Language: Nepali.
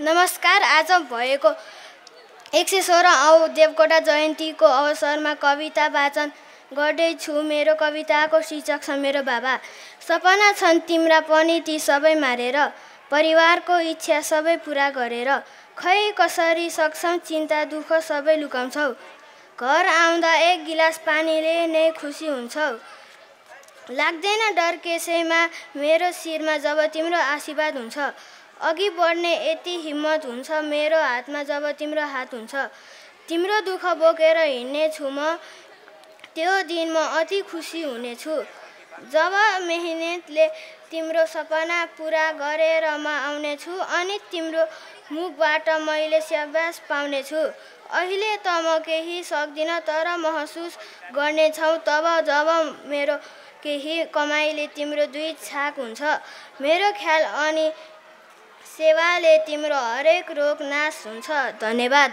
नमस्कार। आज भएको 116 औँ देवकोटा जयन्तीको अवसरमा कविता वाचन गर्दैछु। मेरो कविताको शीर्षक छ मेरो बाबा। सपना छन् तिम्रा पनि ती सबै मारेर, परिवारको इच्छा सबै पुरा गरेर, खै कसरी सक्छौ चिन्ता दुःख सबै लुकाउँछौ, घर आउँदा एक गिलास पानीले नै खुसी हुन्छौ, लाग्दैन डर कसैमा मेरो शिरमा जब तिम्रो आशीर्वाद हुन्छ, अघि बढ्ने यति हिम्मत हुन्छ मेरो हातमा जब तिम्रो हात हुन्छ, तिम्रो दुःख बोकेर हिँड्नेछु म, त्यो दिन म अति खुसी हुनेछु, जब मेहनतले तिम्रो सपना पुरा गरेर म आउनेछु, अनि तिम्रो मुखबाट मैले स्याबास पाउनेछु। अहिले त म केही सक्दिनँ तर महसुस गर्नेछौ तब जब मेरो केही कमाइले तिम्रो दुई छाक हुन्छ, मेरो ख्याल अनि सेवाले तिम्रो हरेक रोग नाश हुन्छ। धन्यवाद।